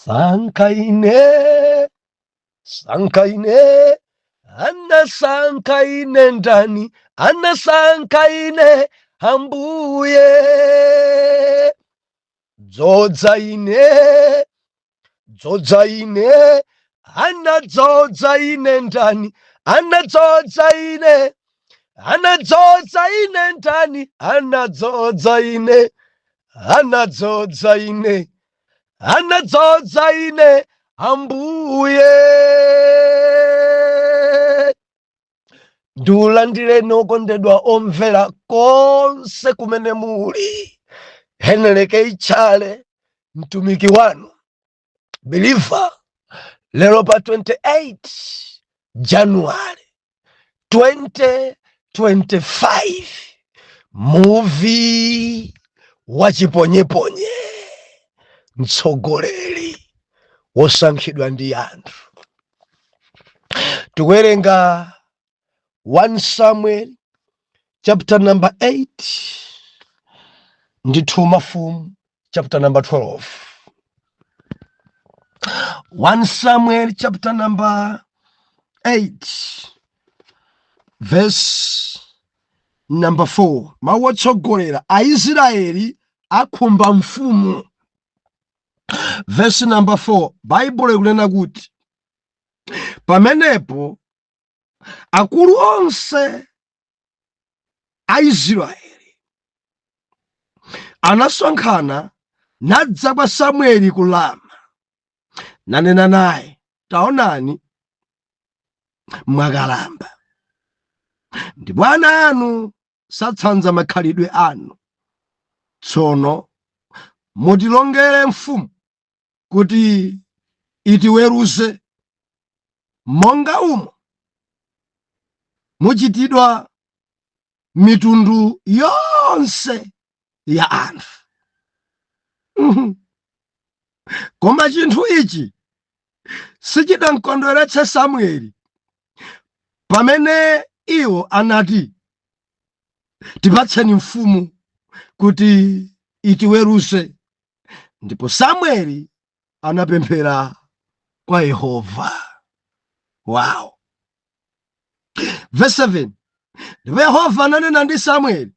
Sankha ine, sankha ine, anasankha ine ndani? Anasankha ine Ambuye. Dzodza ine, dzodza ine, anadzodza ine ndani? Anadzodza ine, anadzodza ine ndani? Anadzodza ine, anadzodza ine, anadzodza ine Ambuye. Ndiulandireni okondedwa omvera konse kumene muli. Henry K. Tchale, mtumiki wanu believer, lero pa 28 January 2025, muvi wa chiponyeponye, mtsogoleri wosankhidwa ndi anthu. Tikuwerenga 1 Samuel chapter number 8 ndi 2 Mafumu chapter number 12. 1 Samuel chapter number 8 verse number 4, mawu otsogolera: Aisraeli akhumba mfumu. Verse number 4, Baibulo ikunena kuti, pamenepo akulu onse a Israeli anasonkhana nadza kwa Samueli ku Rama, nanena naye, taonani, mwakalamba, ndipo ana anu satsanza makhalidwe anu. Tsono mutilongere mfumu kuti itiweruze monga umo muchitidwa mitundu yonse ya anthu. Koma chinthu ichi sichidamkondweretse Samueli pamene iwo anati, tipatseni mfumu kuti itiweruze. Ndipo Samueli anapemphera kwa Yehova. Wow. Verse 7, ndipo Yehova ananena ndi Samueli,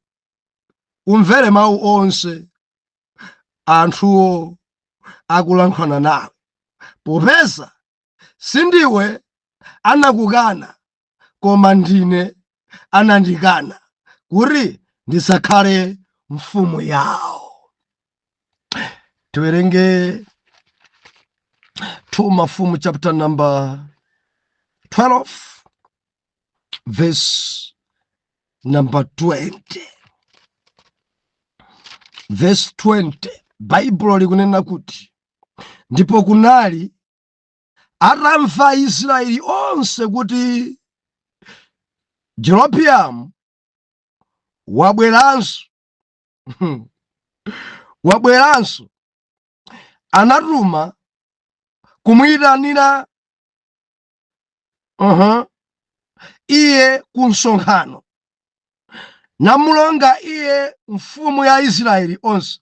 umvere mawu onse anthuwo akulankhulana nawe, popeza sindiwe anakukana, koma ndine anandikana kuti ndisakhale mfumu yawo. Tiwerenge 2 Mafumu chapter number 12 verse number 20. Verse 20, Baibulo likunena kuti, ndipo kunali atamva Aisraeli onse kuti Jerobiamu wabweranso, wabweranso, anatuma kumuyitanira iye ku msonkhano, namulonga iye mfumu ya Israeli onse.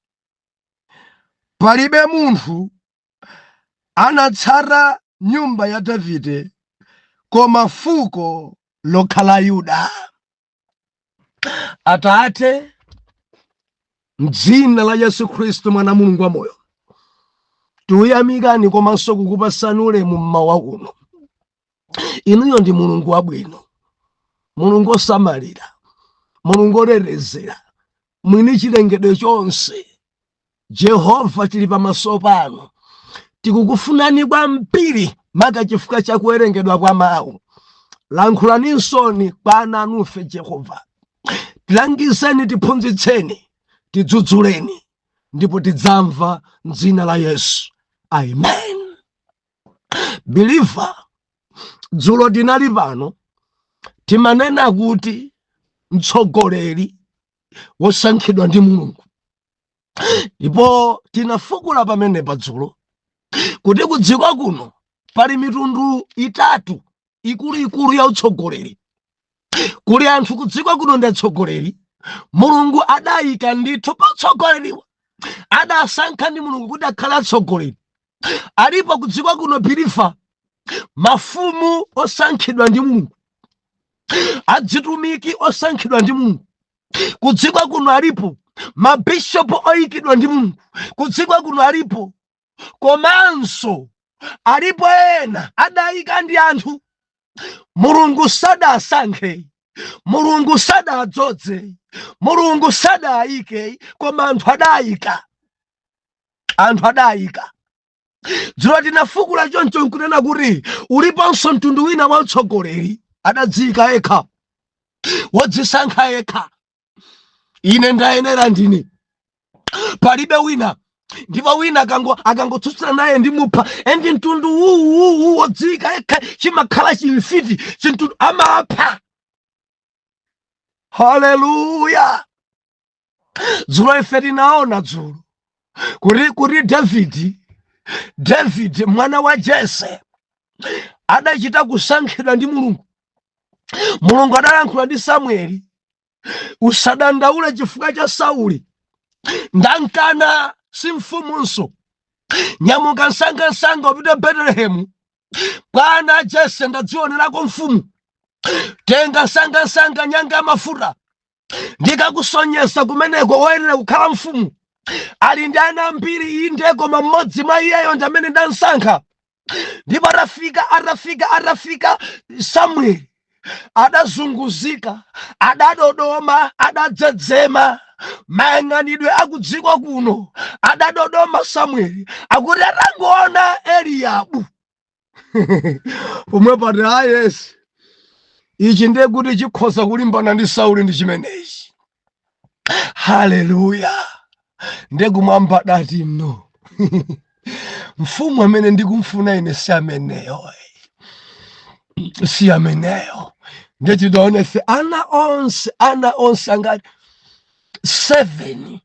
Palibe munthu anatsata nyumba ya Davide koma fuko lokha la Yuda. Atate, mdzina la Yesu Khristu mwana Mulungu wa moyo, tikuyamikani komanso kukupasani ulemu mmawa uno. Inuyo ndi Mulungu wabwino, Mulungu osamalira, Mulungu otetezera, mwini chilengedwe chonse. Jehova, tili pamaso pano, tikukufunani kwambiri, maka chifukwa cha kuwerengedwa kwa mawu. Lankhulaninsoni kwa ana anufe Jehova, tilangizeni, tiphunzitseni, tidzudzuleni, ndipo tidzamva mdzina la Yesu, amen. Believer, dzulo tinali pano, timanena kuti mtsogoleri wosankhidwa ndi Mulungu, ndipo tinafukula pamenepa dzulo kuti kudziko kuno pali mitundu itatu ikuluikulu ya utsogoleri. Kuli anthu kudziko kuno ndi atsogoleri, Mulungu adayika ndithu pa utsogoleriwa, adasankha ndi Mulungu kuti akhale atsogoleri. Alipo kudziko kuno, believer, mafumu osankhidwa ndi Mulungu, adzitumiki osankhidwa ndi Mulungu. Kudziko kuno alipo mabishopu oyikidwa ndi Mulungu. Kudziko kuno alipo, komanso alipo ena adayika ndi anthu. Mulungu sadasankhe, Mulungu sadadzodze, Mulungu sadayike, koma anthu adayika, anthu adayika. Dzulo tinafukula choncho nkunena kuti uliponso mtundu wina wa mtsogoleri adadziyika yekha, wodzisankha yekha: "Ine ndayenera, ndine, palibe wina, ndipo wina akangotsutsana naye ndimupha." And mtundu uwu wodziyika yekha chimakhala chimfiti, chimtundu amapha. Haleluya! Dzulo ife tinaona dzulo kuti David mwana wa Jese adachita kusankhidwa ndi Mulungu. Mulungu adalankhula ndi Samueli: "Usadandaule chifukwa cha Sauli, ndankana, si mfumunso. Nyamuka msangamsanga upite Betelehemu kwa Jese, ndadzionerako mfumu. Tenga msangamsanga nyanga ya mafuta, ndikakusonyesa kumeneko woyenera kukhala mfumu. Ali ndi ana ambiri inde, koma mmodzi mwa iyeyo ndi amene ndansankha." Ndipo atafika Samueli adazunguzika, adadodoma, adadzedzema. Mayang'anidwe akudziko kuno, adadodoma Samueli. Akuti atangoona Eliyabu pomwe pati, "Ah, yes, ichi ndiye kuti chikhoza kulimbana ndi Sauli ndi chimenechi." Haleluya! Ndiye kumwamba dati, "No, mfumu amene ndikumfuna ine si ameneyo, si ameneyo." Ndiye tidaonese ana onse angati? 7.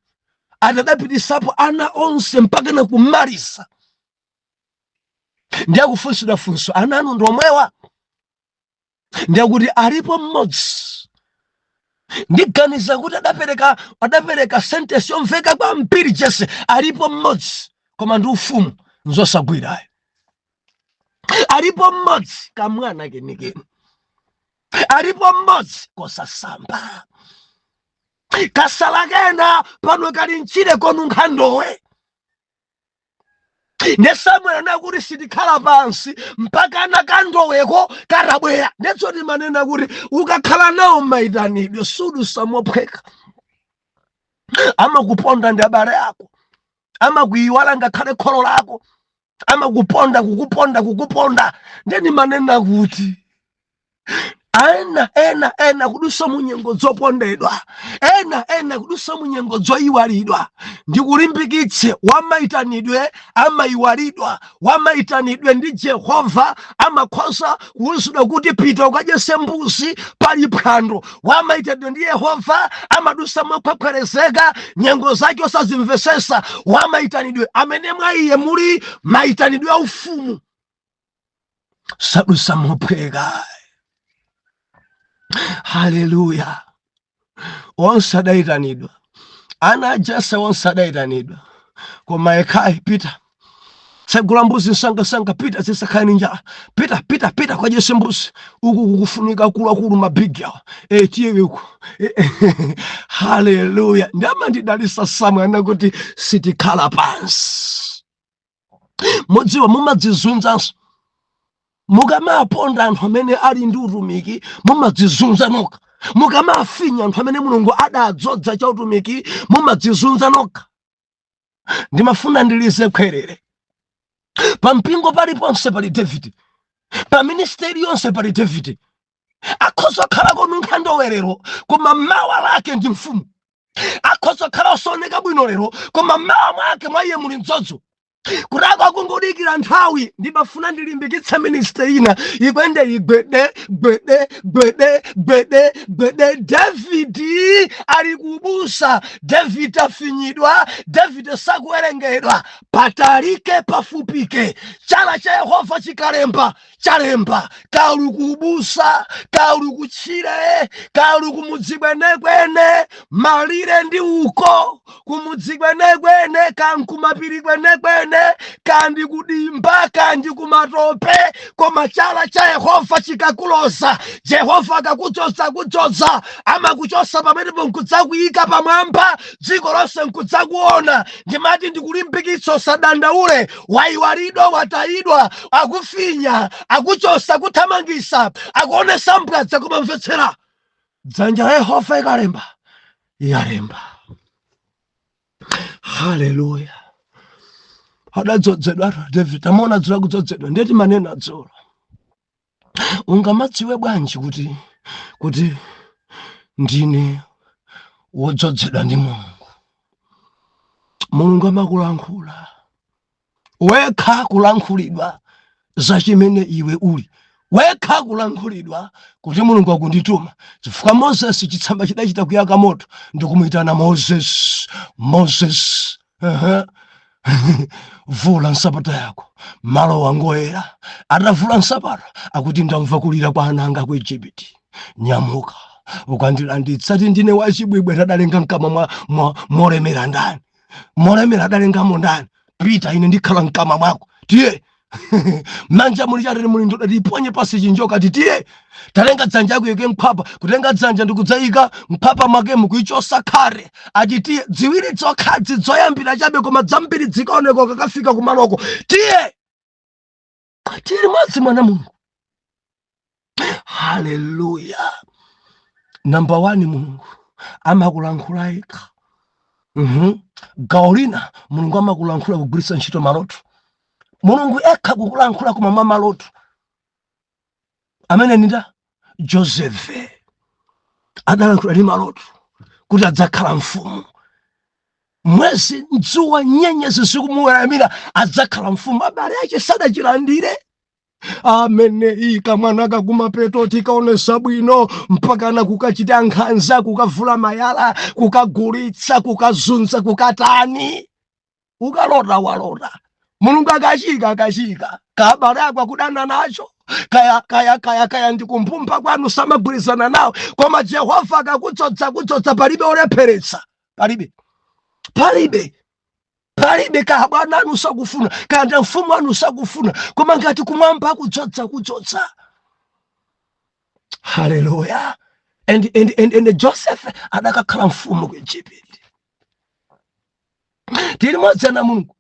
Atadapitisapo ana onse mpaka na kumalisa, ndiye akufunsidwa funso: "Ana anu ndi omwewa?" Ndiye kuti alipo mmodzi. Ndiganiza kuti adapereka sentence yomveka kwambiri Jese: "Alipo mmodzi, koma ndi ufumu nzosagwirayo. Alipo mmodzi, kamwana kenikeni. Alipo mmodzi kosasamba, kasala kena pano kali mchire konunkha ndowe." Nde Samuel anakuti, "Sitikhala pansi mpaka ana kandoweko katabwera." Ndetso timanena kuti ukakhala nawo maitanidwe sudusamophweka. Amakuponda ndi abale ako, amakuyiwala ngakhale kholo lako, amakuponda, kukuponda, kukuponda. Ndeni manena kuti ena ena ena kudusa mu nyengo zopondedwa, ena ena kudusa mu nyengo zoyiwalidwa. Ndikulimbikitse, wamaitanidwe amayiwalidwa. Wamaitanidwe ndi Jehova amakhoza kuwuzidwa kuti, "Pita ukadyese mbuzi, pali phwando." Wamaitanidwe ndi Yehova amadusa mokhwekhwerezeka, nyengo zake osazimvesesa. Wamaitanidwe amene mwa iye muli maitanidwe aufumu sadusa mophweka. Haleluya! Onse adayitanidwa, ana a Jese onse adayitanidwa, koma yekhayi: "Pita, tsegula mbuzi msangasanga, pita, zisakhale ni njala. Pita, pita, pita kwadyese mbuzi. Uku kukufunika akuluakulu, ma big awa. E, tiye uku." Haleluya! Ndamandidalisa Samuel anakuti, "Sitikhala pansi." Mudziwa, mumadzizunzanso mukamaponda anthu amene ali ndi utumiki, mumadzizunza nokha. Mukamafinya anthu amene Mulungu adadzodza cha utumiki, mumadzizunza nokha. Ndimafuna ndilize khwerere: pa mpingo paliponse pali David, pa ministry yonse pali David. Akhoza kukhala konunkha ndowerero, koma mawa lake ndi mfumu. Akhoza kukhala osaoneka bwino lero, koma mawa mwake mwa iye muli mdzodzo kuti akungodikira nthawi. Ndimafuna ndilimbikitse ministry ina ikwende igwede, gwede, gwede, gwede, gwede. David ali kubusa, David afinyidwa, David sakuwerengedwa. Patalike pafupike, chala cha Yehova chikalemba. Chalemba, kali kubusa, kali kutchire, kali kumudzi kwenekwene, malire ndi uko kumudzi kwenekwene, kankumapiri kwenekwene, kandi kudimba, kandi kumatope, koma chala cha Yehova chikakuloza, Jehova akakudzoza kudzoza, amakuchosa pamenepo nkudzakuyika pamwamba, dziko lonse nkudzakuona. Ndimati ndikulimbikitsa, usadandaule. Wayiwalidwa, watayidwa, akufinya, akuchosa, akuthamangisa, akuonesa mbwadza, kumamvetsera dzanja la Yehova ikalemba, yalemba. Haleluya! Adadzozedwa David, tamaona dzulo kudzozedwa. Ndeti manena dzulo, ungamadziwe bwanji kuti ndine wodzozedwa ndi Mulungu? Mulungu amakulankhula wekha, kulankhulidwa za chimene iwe uli wekha, kulankhulidwa kuti Mulungu akundituma. Chifukwa Moses, chitsamba chidachita kuyaka moto ndikumuyitana, "Moses, Moses." "Vula nsapato yako, malo wangoyera." Atavula nsapato akuti, "Ndamva kulira kwa ana anga ku Igupti, nyamuka ukandilanditsa." Ti ndine wachibwibwe, tadalenga mkamwa mwa molemera ndani? Molemera adalengamo ndani? Pita, ine ndikhala mkamwa mwako. Tiye, manja muli chatene, muli ndoda, tiponye pasi chinjoka. Titiye, tatenga dzanja yako yeke mkhwapa. Kutenga dzanja ndikudzayika mkhwapa mwake, mukuichosa khare. Atitiye, ziwiri zokhadzi zoyambira chabe, koma zambiri zikaoneka kakafika kumaloko. Tiye, tili modzi, mwana Mulungu. Haleluya! Number 1, Mulungu amakulankhula yekha. Gawo lina, Mulungu amakulankhula kugwiritsa ntchito maloto. Mulungu ekha kukulankhula koma mwa maloto. Amene ninda Josefe adalankhula ndi maloto kuti adzakhala mfumu. Mwezi, dzuwa, nyenyezi zikumuweramira, adzakhala mfumu. Abale ache sadachilandire. Amene ikamwana kakumapeto tikaonesa bwino, mpakana kukachita nkhanza, kukavula mayala, kukagulitsa, kukazunza, kukatani. Ukalota, walota. Mulungu akachika, akachika. Kabale ako akudana nacho, kaya kaya kaya kaya, ndikumphumba kwanu samagwirizana nawe, koma Jehova akakudzodza kudzodza, palibe olepheretsa, palibe, palibe, palibe. Kaya bwana anu sakufuna, kaya ndi mfumu anu sakufuna, koma ngati kumwamba akudzodza kudzodza. Haleluya! And Joseph adakakhala mfumu ku Egypt. Tili modzi na Mulungu.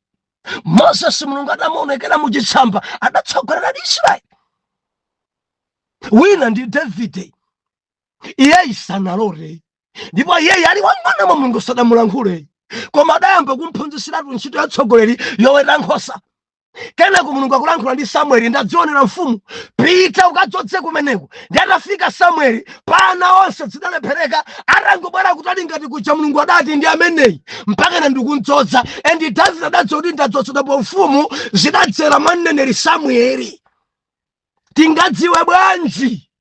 Moses, Mulungu adamuonekera muchitsamba, adatsogolera Israeli. Wina ndi Davide, iyeyi sanalote, ndipo iyeyi ali wamng'ono mwa Mulungu sadamulankhule, koma adayamba kumphunzitsiratu ntchito yatsogoleri yoweta nkhosa. Kenako Mulungu akulankhula ndi Samueli, "Ndadzionera mfumu, pita ukadzodze kumeneko." Ndi atafika Samueli, pana onse zidalephereka. Atangobwera kutali ngati kuja, Mulungu adati, "Ndi ameneyi," mpakana ndikumdzodza. And David adadziwa kuti ndadzozedwa pa ufumu, zidadzera mwa mneneri Samueli. Tingadziwe bwanji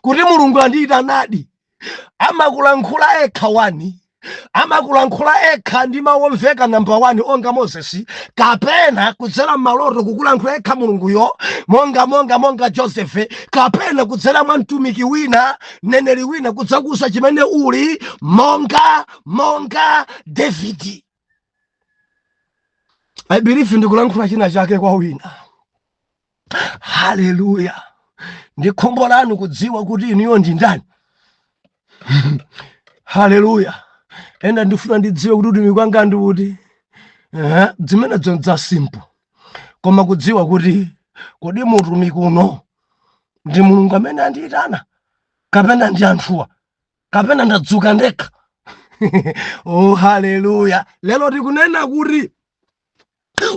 kuti Mulungu andiyitanadi? Amakulankhula ekha 1, amakulankhula ekha ndi mawu omveka number 1, onga Moses, kapena kudzera m'maloto kukulankhula ekha Mulunguyo, monga Joseph, kapena kudzera mwa mtumiki wina, mneneri wina, kudzakuza chimene uli, monga David. I believe ndikulankhula china chake kwa wina. Haleluya! Ndi khumbo lanu kudziwa kuti inuyo ndi ndani. Haleluya! Enda ndifuna ndidziwe kuti utumiki wanga ndi kuti. Zimenezo za simple, koma kudziwa kuti kodi mutumiki uno ndi Mulungu amene andiyitana, kapena ndi anthuwa, kapena ndadzuka ndekha? Oh, haleluya! Lero tikunena kuti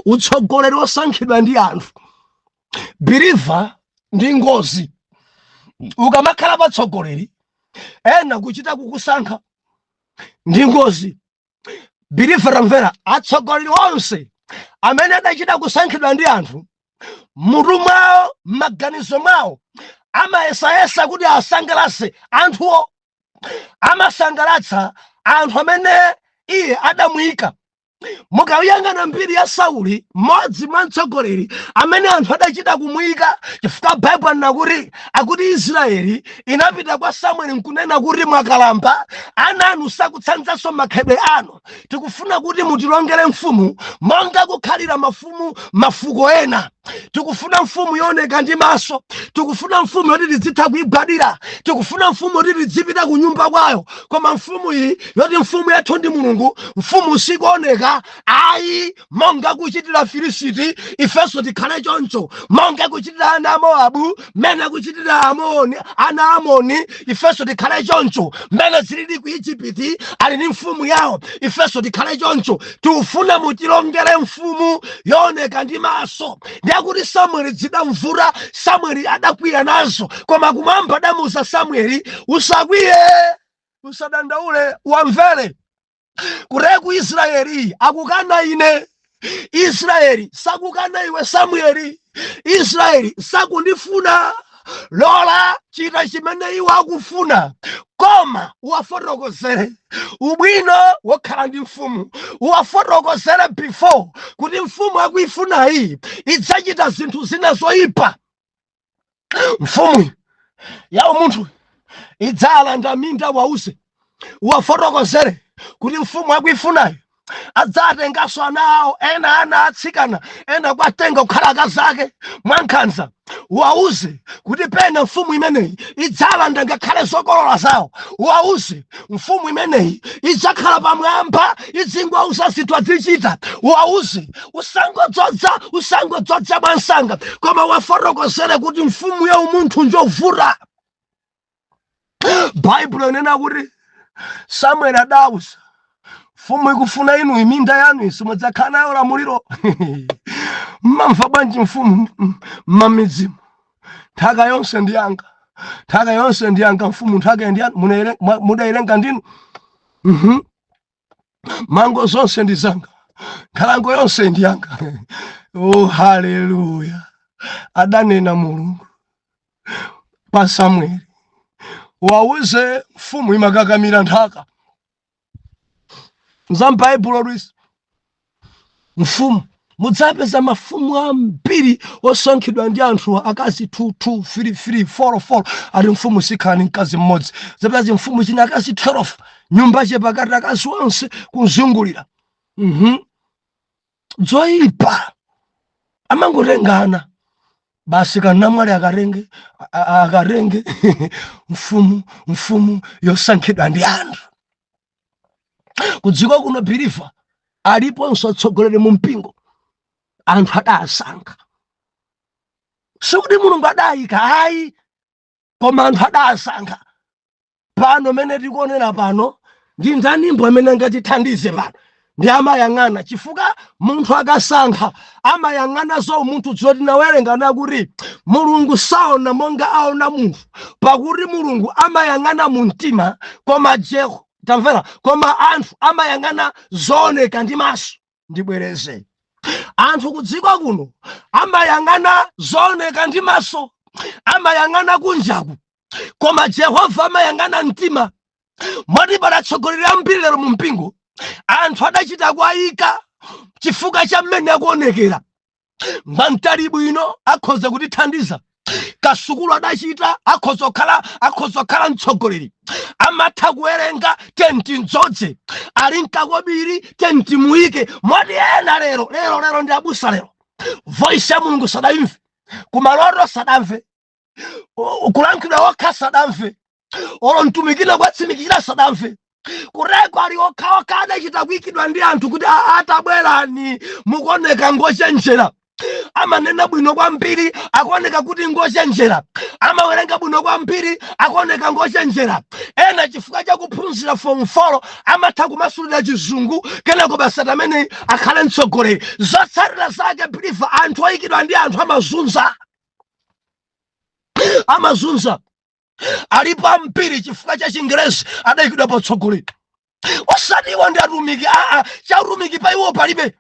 utsogoleri osankhidwa ndi anthu, believer, ndi ngozi. Ukamakhala patsogoleri, ena kuchita kukusankha, ndi ngozi. Believer, tamvera, atsogoleri onse amene adachita kusankhidwa ndi anthu, mutu mwawo, m'maganizo mwawo, amayesayesa kuti asangalatse anthuwo, amasangalatsa anthu amene iye adamuyika. Mukayang'ana mbiri ya Sauli, mmodzi mwa mtsogoleri amene anthu adachita kumuyika, chifukwa Baibulo nakuti akuti Israeli inapita kwa Samueli nkunena kuti, "Mwakalamba, ana anu sakutsanzanso makhalidwe anu. Tikufuna kuti mutilongere mfumu monga kukhalira mafumu mafuko ena. Tikufuna mfumu yooneka ndi maso, tikufuna mfumu yoti tizitha kuigwadira, tikufuna mfumu yoti tizipita ku nyumba kwayo. Koma mfumu iyi yoti mfumu yathu ndi Mulungu, mfumu sikuoneka ayi. Monga kuchitira Filisiti, ifenso tikhale choncho. Monga kuchitira ana a Mowabu, mene kuchitira Amoni, ana a Amoni, ifenso tikhale choncho. Mmene zilili ku Igupti, ali ndi mfumu yawo, ifenso tikhale choncho. Tikufuna mutilongere mfumu yooneka ndi maso." Ndiyakuti Samueli zidamvura, Samueli adakwiya nazo, koma kumwamba adamuza Samueli, "Usakwiye, usadandaule, wamvere kureku. Israeli akukana ine. Israeli sakukana iwe, Samueli. Israeli sakundifuna. Lola, chita chimene iwo akufuna, koma uwafotokozere ubwino wokhala ndi mfumu. Uwafotokozere before kuti mfumu akuifunayi idzachita zinthu zina zoyipa. Mfumu ya umunthu idzalanda minda. Wause, uwafotokozere kuti mfumu akuifunayo adzatenganso ana awo ena, ana atsikana ena, kwatenga kukhala akazi ake mwankhanza. Wauze kuti pena mfumu imeneyi idzalanda ngakhale zokolola zawo. Wauze mfumu imeneyi idzakhala pamwamba, idzingwauza zinthu azichita. Wauze, usangodzodza, usangodzodza mwansanga, koma wafotokozere kuti mfumu ya umunthu njovuta." Baibulo inena kuti Samueli adauza mfumu ikufuna inu, "Iminda yanu simudzakhala nayo lamuliro." Mmamva bwanji mfumu mmamidzimu? "Nthaka yonse ndi yanga, nthaka yonse ndi yanga, mfumu. Nthaka ndi yanu, mudayilenga ndinu. Mango zonse ndi zanga, nkhalango yonse ndi yanga." Oh, haleluya! Adanena Mulungu pa Samueli, "Wauze mfumu imakakamira nthaka." Za m'Baibulo lwisi. Mfumu, mudzapeza mafumu ambiri osankhidwa ndi anthu, akazi 2 2 3 3 4 4. Ali mfumu sikhala ni mkazi mmodzi. Zapeza mfumu china akazi 12, nyumba chepakati, akazi onse kuzungulira. Zoyipa, amangotengana basi, kanamwali akarenge, akarenge mfumu, mfumu yosankhidwa ndi anthu. Kudziko kuno, believer, aliponso atsogoleri mu mpingo anthu adasankha. Sikuti Mulungu adayika ayi, koma anthu adasankha. Pano mene tikuonera pano, ndi ndanimbo amene angatithandize pano? Ndi amayang'ana, chifukwa munthu akasankha amayang'ana za umunthu. Zoti nawerenga nakuti Mulungu saona monga aona munthu, pakuti Mulungu amayang'ana mu mtima, koma jeho tamvera, koma anthu amayang'ana zooneka ndi maso. Ndibwereze, anthu kudziko kuno amayang'ana zooneka ndi maso, amayang'ana kunjaku, koma Jehova amayang'ana mtima. Moti padatsogoleri ambiri lero mu mpingo, anthu adachita kuayika chifukwa cha mmene akuonekera. Mwamtali bwino, akhoza kutithandiza, kasukulu adachita, akhoza kukhala mtsogoleri, amatha kuwerenga, tenti mdzodze, ali mkakobiri, tenti muyike. Moti ena lero lero lero ndi abusa lero, voice ya Mulungu sadamve, kumaloto sadamve, kulankhulidwa okha sadamve, olo mtumikira kwatsimikira sadamve. Kureko ali okhaokha, adachita kuyikidwa ndi anthu kuti, "Atabwerani, mukuoneka ngochenjera, amanena bwino kwambiri, akuoneka kuti ngochenjera, amawerenga bwino kwambiri, akuoneka ngochenjera." Ena chifukwa chakuphunzira form 4 amatha kumasulira Chizungu, kenako basa amene akhale mtsogoleri. Zotsatira zake, believer, anthu oyikidwa ndi anthu amazunza, amazunza. Alipo ambiri chifukwa cha Chingerezi adayikidwa patsogoleri, osati iwo ndi atumiki. Aa, cha utumiki pa iwo palibe.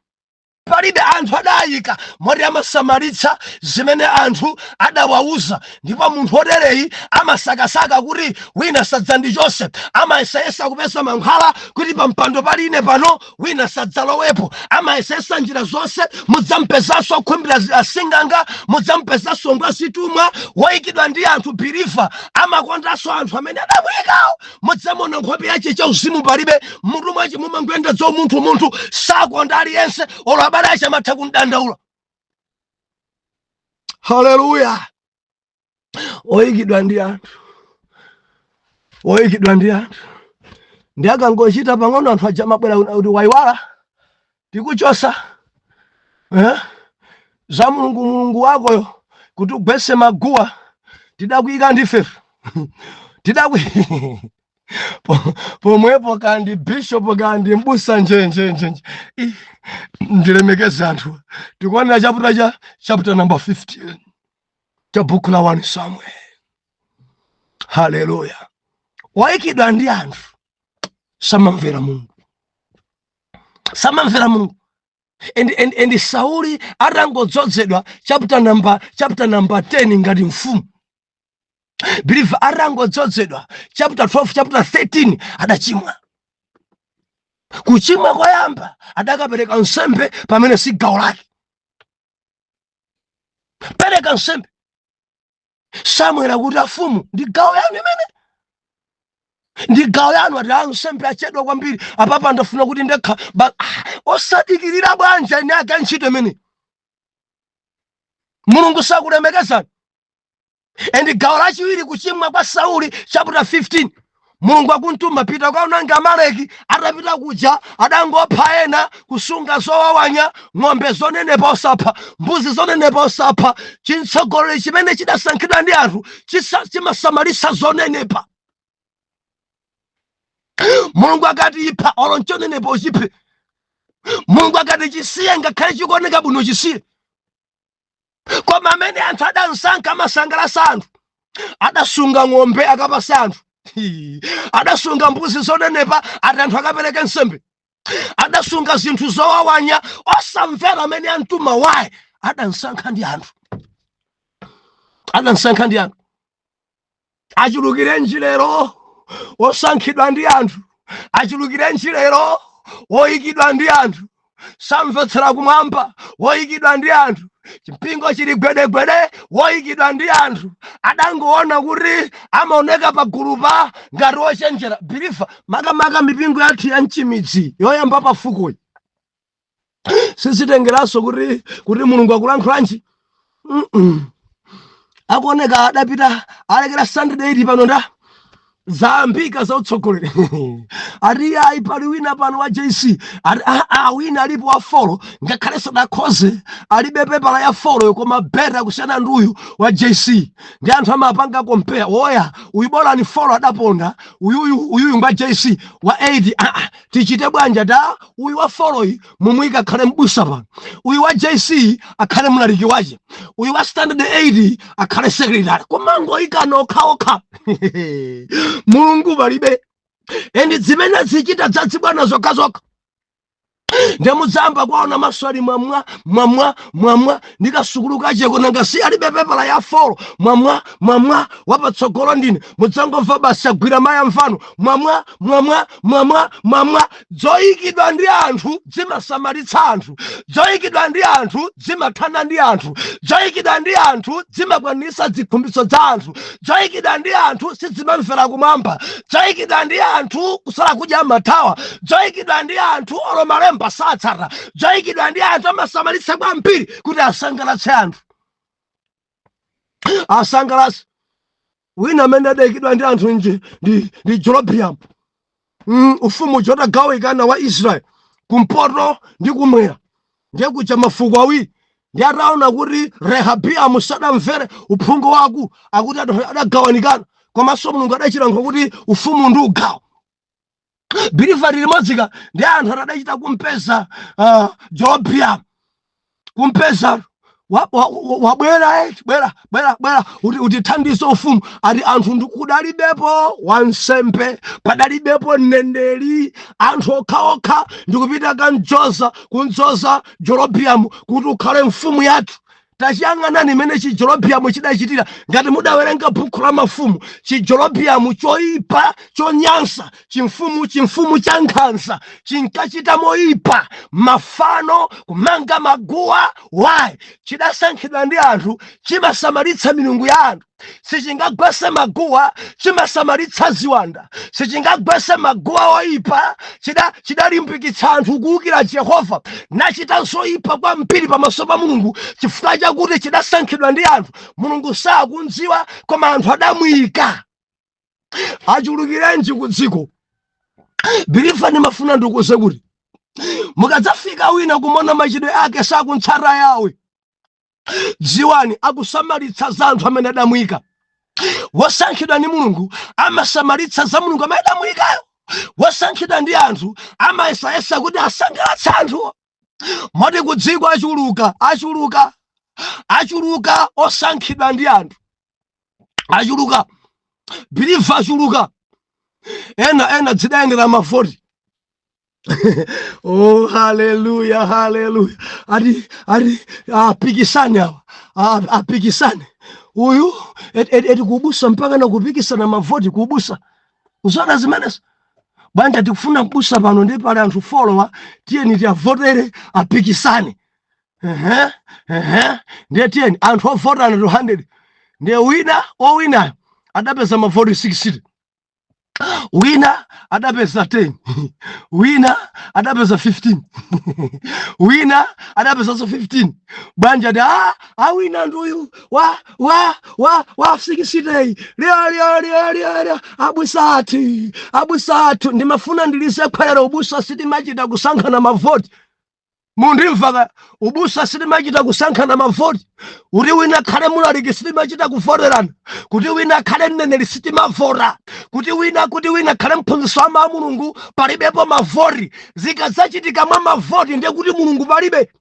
Palibe, anthu adayika moti amasamalitsa zimene anthu adawauza. Ndipo munthu wotereyi amasakasaka kuti wina sadzandichose, amayesayesa kupeza mankhwala kuti pampando paline pano wina sadzalowepo. Amayesayesa njira zonse. Mudzampezanso okhumbira asing'anga, mudzampezanso ngwazitumwa woyikidwa ndi anthu. Believer, amakondanso anthu amene adamuyikawo. Mudzamona nkhope yache chauzimu palibe, mutu mwache mumangoyenda munthu munthu sakonda aliyense, olo abale ache amatha kumdandaula. Haleluya! Oyikidwa ndi anthu, oyikidwa ndi anthu, ndi akangochita pang'ono anthu aja amabwera kuti waiwala, tikuchosa, eh? Za Mulungu, Mulungu wakoyo kuti ugwese maguwa tidakuyika ndifefe tidakwi pomwepo kandi bishop kandi mbusa njenjenjenje. Ndilemekeze anthu. Tikuonera chapter cha chapter number 15 cha buku la 1 Samuel. Haleluya! Wayikidwa ndi anthu samamvera Mulungu, samamvera Mulungu. And Sauli atangodzozedwa, chapter number 10, ngati mfumu, believer, atangodzozedwa, chapter 12, chapter 13, adachimwa. Kuchimwa koyamba, adakapereka nsembe pamene si gawo lake. Pereka nsembe, Samuel akuti, "Afumu, ndi gawo yanu imene, ndi gawo yanu." Ati, "Ansembe achedwa kwambiri apapa, ndafuna kuti ndekha." Osadikirira bwanja ine ake ntchito imene Mulungu sakulemekezani. And gawo lachiwiri, kuchimwa kwa Sauli, chapter 15, Mulungu akuntuma, "Pita ukaonange Amaleki." Atapita kuja adangopha ena, kusunga zowawanya, ng'ombe zonenepa osapha, mbuzi zonenepa osapha. Chitsogoleri chimene chidasankhidwa ndi anthu chimasamalisa zonenepa. Mulungu akati ipha, olo nchonenepa uchiphe. Mulungu akati chisiye, ngakhale chikuoneka bwino, chisiye. Koma amene anthu adansankha amasangalasa anthu. Adasunga ng'ombe akapasa anthu, adasunga mbuzi zonenepa ati anthu akapereke nsembe, adasunga zinthu zowawanya, osamvera amene antuma. Waye adansankha ndi anthu, adansankha ndi anthu. Achulukirenji lero osankhidwa ndi anthu, achulukirenji lero woyikidwa ndi anthu, samvetsera kumwamba, woyikidwa ndi anthu. Chipingo chili gwedegwede, woyikidwa ndi anthu. Adangoona kuti amaoneka pagulupa ngati wochenjera. Believer, makamaka mipingo yathu ya mchimidzi yoyamba pafukuyi, sizitengeranso kuti Mulungu akulankhulanji. Akuoneka adapita alekera standard 8 pano, nda zayambika za utsogoleri. Ati ayi, pali wina pano wa JC. Ati ah, wina alipo wa four, ngakhale sadakhoze, alibe pepala ya four, koma better kusiyana ndi uyu wa JC. Ndi anthu amapanga compare woya, uyu bolani four adaponda, uyuyu uyuyu ngwa JC wa 8. Ah, tichite bwanja? Ta uyu wa four yi mumuyika akhale mbusa pano, uyu wa JC akhale mlaliki wace, uyu wa standard 8 akhale secretary. Kumangoyikana okhaokha, Mulungu palibe. And zimene zichita zadzibwana zokhazokha, ndemudzamba kwaona maso ali mwamwa mwamwa mwamwa ndi kasukulu kacheko, nanga si alibe pepala ya four. Mwamwa mwamwa, wapatsogolo ndine. Mudzangomva basi agwira maya mfano, mwamwa mwamwa mwamwa mwamwa. Zoyikidwa ndi anthu zimasamalitsa anthu, zoyikidwa ndi anthu zimathana ndi anthu, zoyikidwa ndi anthu zimakwanitsa zikhumbiso za anthu, zoyikidwa ndi anthu sizimamvera kumwamba, zoyikidwa ndi anthu kusala kudya mathawa, zoyikidwa ndi anthu olo malemba satsata, zoyikidwa ndi anthu amasamalitsa kwambiri kuti asangalatse anthu, asangalatse. Wina amene adayikidwa ndi anthu nje ndi Jerobiamu. Ufumu chotagawikana wa Israeli kumpoto ndi kumwera, ndiye kuja mafuko awiri. Ndi ataona kuti Rehabiamu sadamvere uphungu waku, akuti adagawanikana, komanso Mulungu adachilankho kuti ufumu ndi ugawo. Believer, limodzika ndi anthu adachita kumpeza Jerobiamu, kumpeza. Wabwera bwera, bwera, bwera uti utithandize ufumu. Ati anthu ndikudalibepo wansembe, padalibepo mneneri, anthu okhaokha ndikupita kanjoza kunzoza Jerobiamu kuti ukhale mfumu yathu. Tachiyang'anani imene chiJerobiamu chidachitira. Ngati mudawerenga Bhuku la Mafumu, chiJerobiamu choipa, chonyansa, chimfumu, chimfumu cha nkhanza, chinkachita moyipa, mafano, kumanga maguwa. Why? Chidasankhidwa ndi anthu, chimasamalitsa milungu ya anthu, sichingagwese maguwa, chimasamalitsa ziwanda, sichingagwese maguwa oyipa. Chidalimbikitsa anthu kuwukira Jehova, nachita zoyipa kwambiri pamaso pa Mulungu, chifukwa chakuti chidasankhidwa ndi anthu. Mulungu sakundziwa, koma anthu adamuyika. Achulukirenji ku dziko? Believer, ndimafuna ndikuze kuti mukadzafika wina kumona machidwe ake sakuntsata Yawe, dziwani akusamalitsa za anthu amene adamuyika. Wosankhidwa ndi Mulungu amasamalitsa za Mulungu amene adamuyikayo. Wosankhidwa ndi anthu amayesayesa kuti asangalatse anthuwo. Moti ku dziko achuluka, achuluka, achuluka osankhidwa ndi anthu, achuluka, believer, achuluka. Ena ena dzidayendera mavoti. Oh, haleluya, haleluya! Ati apikisane awa, apikisane uyu eti kubusa mpaka na kupikisana mavoti kubusa. Uzona zimenezo banja? Tikufuna kubusa pano, ndi pali anthu four, tiyeni tiavotere, apikisane. Ehe, ehe, ndiye tiyeni anthu ovotana 200, ndiye wina owinayo adapeza mavoti 60, wina adapeza 10, wina adapeza 15, wina adapezanso 15. Banja ti a awina nduyu wa 60. Lya lya lya lya lya, abusa athu, abusa athu! Ndimafuna ndilize khwerero: ubusa sitimachita kusankhana mavoti. Mundimva? Ubusa sitimachita kusankhana mavoti. Kuti wina akhale mulaliki sitimachita kuvoterana. Kuti wina akhale mneneri sitimavota. Kuti wina akhale mphunzitsi wa mawu a Mulungu, palibepo mavoti. Zikadzachitika mwa mavoti, ndiye kuti Mulungu palibe.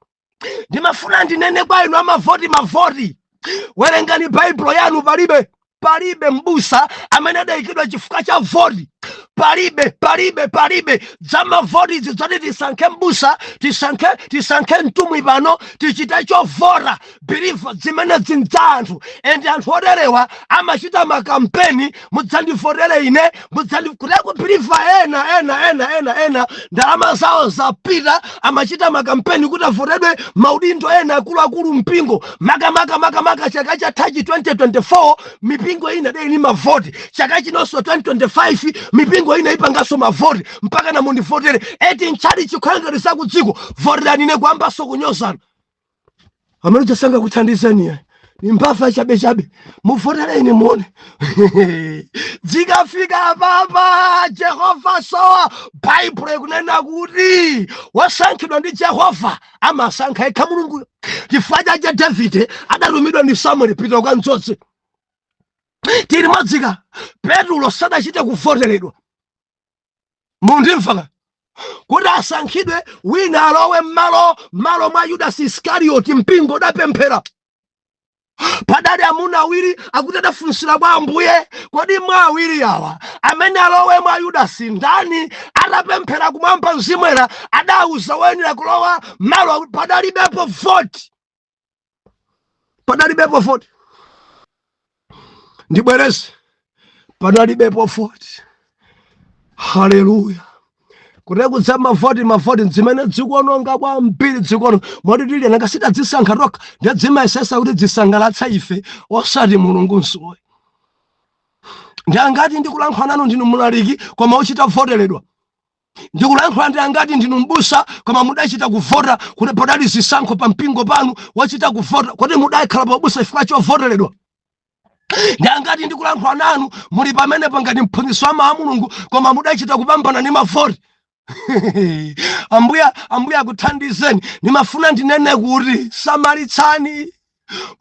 Ndimafuna ndinene kwa inu amavoti, mavoti, werengani Baibulo yanu. Palibe, palibe mbusa amene adayikidwa chifukwa cha voti. Palibe, palibe, palibe za mavoti izi zoti tisankhe mbusa, tisankhe mtumwi pano, tichite chovota. Believer, zimene zinza anthu and anthu oterewa amachita makampeni: "Mudzandivotere ine, mudzandi." Kuteko believer, ena ena ena ena ena ndalama zawo zapita, amachita makampeni kuti avotedwe maudindo ena akuluakulu mpingo. Makamaka, makamaka chaka chathachi 2024, mipingo ina dei ni mavoti. Chaka chinonso 2025, mipingo ina ipanganso mavoti, mpaka na mundivotere eti ntchali chikhala ngati zakudziko, voterani ine, kuyambanso kunyozana. Amene chasanga kuthandizeni ni mbava chabe chabe. Muvotere ine muone. Dzikafika papa Jehova sowa. Baibulo ikunena kuti wasankhidwa ndi Jehova amasankha yekha Mulunguyo. Chifukwa chache Davide adatumidwa ndi Samueli, "Pita ukamdzodze." Tili modzika? Petulo sadachite kuvoteredwa. Mundimva? Kuti asankhidwe wina alowe mmalo mwa Yudasi Iskarioti, mpingo udapemphera. Padali amuna awiri akuti adafunsira kwa Ambuye, "Kodi mwa awiri awa amene alowe mwa Yudasi ndani?" Atapemphera kumwamba, Mzimu Woyera adauza woyenera kulowa malo. Padalibepo voti, padalibepo voti. Ndibwereze, padalibepo voti. Haleluya! Kuti kudza mavoti, mavoti zimene dzikuononga kwambiri dzikono, moti tili nanga sitadzisankha tokha, ndiye dzimayesesa kuti dzisangalatsa ife, osati Mulungu nsoyi. Ndi angati ndikulankhula nanu ndinu mulaliki koma uchita voteredwa? Ndikulankhula ndi angati ndinu mbusa koma mudachita kuvota, kuti padali zisankho pa mpingo panu, wachita kuvota? Kuti mudakhala pabusa chifukwa chovoteredwa? Ndi angati ndikulankhula nanu muli pamenepo ngati mphunzitsi wa mawu a Mulungu koma mudachita kupambana ndi mavoti? Ambuya, Ambuye akuthandizeni. Ndimafuna ndinene kuti samalitsani.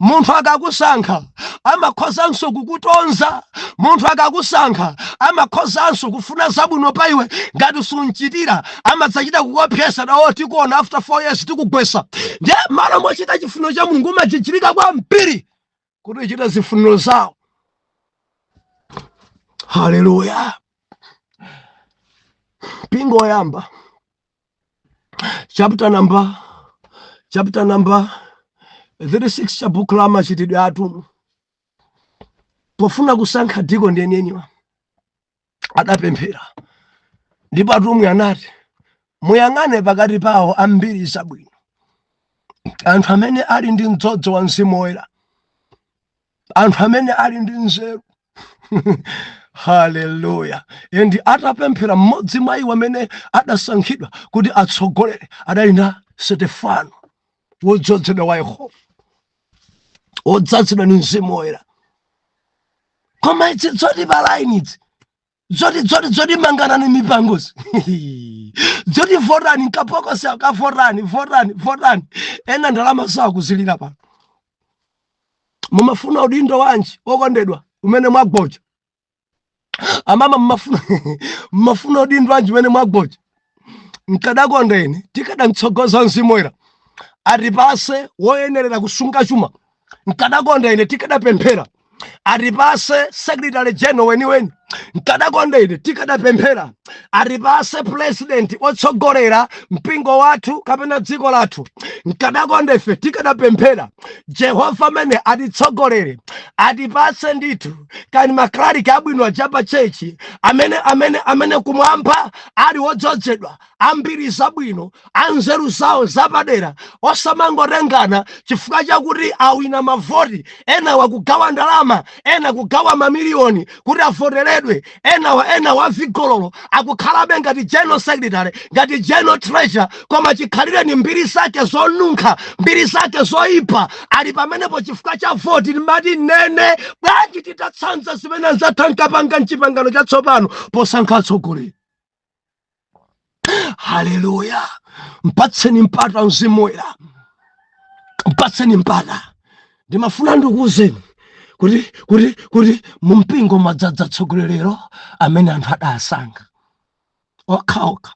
Munthu akakusankha amakhozanso kukutonza. Munthu akakusankha amakhozanso kufuna zabwino pa iwe. Ngati sunchitira, amadzachita kukuopseza dawo, "Tikuona after 4 years, tikugwesa." Ndiye malo mochita chifuniro cha Mulungu, umachichirika kwambiri kuti uchite zifuniro zawo. Haleluya! Mpingo woyamba, chapter number 36 cha buku la Machitidwe Atumwi, pofuna kusankha dikoni enieniwa, adapemphera, ndipo atumwi anati, "Muyang'ane pakati pawo ambiri zabwino, anthu amene ali ndi mdzodzo wa Mzimu Woyera, anthu amene ali ndi nzeru." Haleluya! And atapemphera, mmodzi mwa iwo amene adasankhidwa kuti atsogolere adali na Stefano, wodzozedwa wa Yehova, wodzazidwa ndi Mzimu Woyera. Koma idzi zoti pa line, idzi zoti manganani mipangozi, zoti votani nkabokosi aka, votani, votani, votani, ena ndalama zawo kuzilira pano. Mumafuna udindo wanji, okondedwa, umene mwagboja? Amama, mumafuna udindo wanji umene mwagboja? Nkadakonda ine tikadamtsogoza Mzimu Woyera atipase woyenerera kusunga chuma. Nkadakonda ine tikadapemphera atipase secretary general weniweni. Nkadakonda ine tikadapemphera atipase president otsogolera mpingo wathu kapena dziko lathu. Nkadakonda ife tikadapemphera Jehova amene atitsogolere, atipase ndithu kani maklariki abwino aja pa church, amene kumwamba ali wodzozedwa, ambiri zabwino, anzeru zawo zapadera, osamangotengana chifukwa chakuti awina mavoti. Ena wakugawa ndalama, ena kugawa mamiliyoni kuti avoteredwe, ena wavigololo akukhalabe ngati general secretary, ngati general treasurer, koma chikhalire ni mbiri zake zonunkha, mbiri zake zoyipa, ali pamenepo chifukwa cha voti. Ndimati nene bwanji titatsanza zimene anzathu ankapanga mchipangano chatsopano posankha atsogoleri? Haleluya! Mpatseni mpata Mzimu Woyera, mpatseni mpata. Ndimafuna ndikuwuzeni kuti mumpingo mwadzadza tsogolerero amene anthu adasankha okhaokha,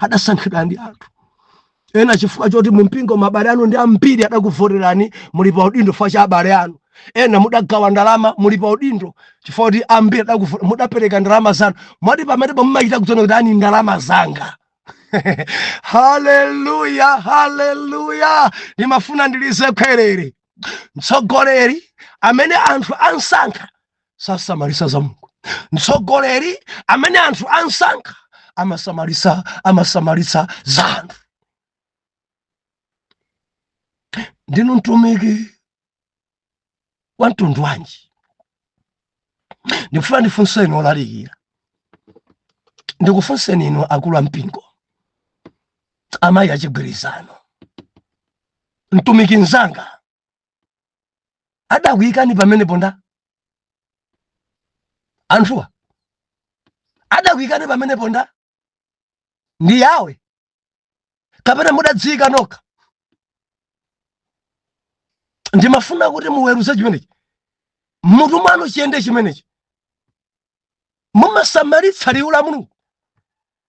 adasankhidwa ndi anthu ena chifukwa choti mumpingo mabale anu ndi ambiri, adakuvoterani, muli pa udindo chifukwa cha abale anu. Ena mudagawa ndalama, muli pa udindo chifukwa kuti ambiri mudapereka ndalama zanu, mwati pamenepo mumachita kudziona kuti ani ndalama zanga. Haleluya, haleluya! Ndimafuna ndilize khwerere: mtsogoleri amene anthu ansankha sasamalisa za Mulungu. Mtsogoleri amene anthu ansankha amasamalitsa za anthu. Ndinu mtumiki wa mtundu wanji? Ndikufuna ndifunseni olalikira, ndikufunseni inu akulu ampingo, amayi achigwirizano, mtumiki mzanga, adakuyikani pamenepo nda anthuwa? Adakuyikani pamenepo nda ndi Yawe, kapena mudadziyika nokha? Ndimafuna kuti muweruze chimenechi mutu mwanu, chiyende chimenechi. Mumasamalitsa liwu la Mulungu?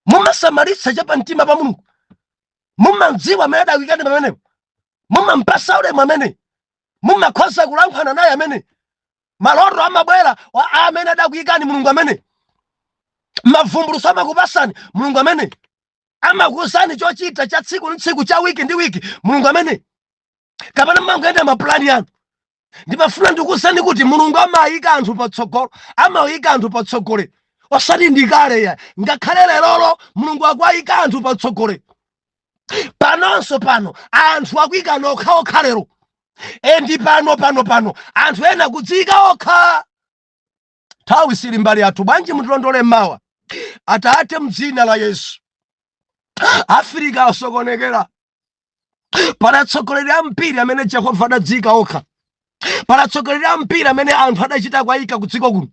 Mumasamalitsa chapamtima pa Mulungu? Mumadziwa amene adakuyikani pamenepo? Mumampasa ulemu amene mumakhoza kulankhulana naye, amene maloto amabwera wa amene adakuyikani Mulungu, amene mavumbulutso amakupasani Mulungu, amene amakuwuzani chochita cha tsiku ndi tsiku, cha wiki ndi wiki, Mulungu amene, kapena mmangoyenda mapulani anu? Ndimafuna ndikuwuzani kuti Mulungu amayika anthu patsogolo, amayika anthu patsogolo, osati ndikale ya, ngakhale lerolo Mulungu akuayika anthu patsogolo. Panonso pano anthu akuyika okhaokha lero, and pano anthu ena kudziyika okha. Nthawi sili mbali yathu. Bwanji mutilondole mawa? Atate, mdzina la Yesu, Afirika asokonekera. Pali atsogoleri ambiri amene Jehova adadziyika okha. Pali atsogoleri ambiri amene anthu adachita kwayika ku dziko kuno.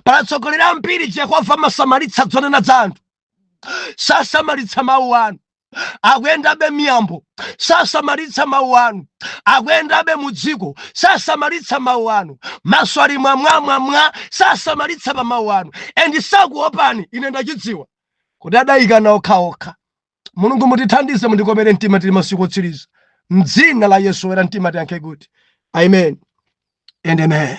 Pali atsogoleri ambiri. Jehova amasamalitsa zonena za anthu, sasamalitsa mawu anu. Akuyendabe miyambo, sasamalitsa mawu anu. Akuyendabe mu dziko, sasamalitsa mawu anu. Maso ali mwamwamwamwa, sasamalitsa pa mawu anu and sakuopani. Ine ndachidziwa kuti adayikana okhaokha. Mulungu, mutithandize, mundikomere mtima, tili masiku otsiriza. Mdzina la Yesu wera mtima tiyankhe kuti amen and amen.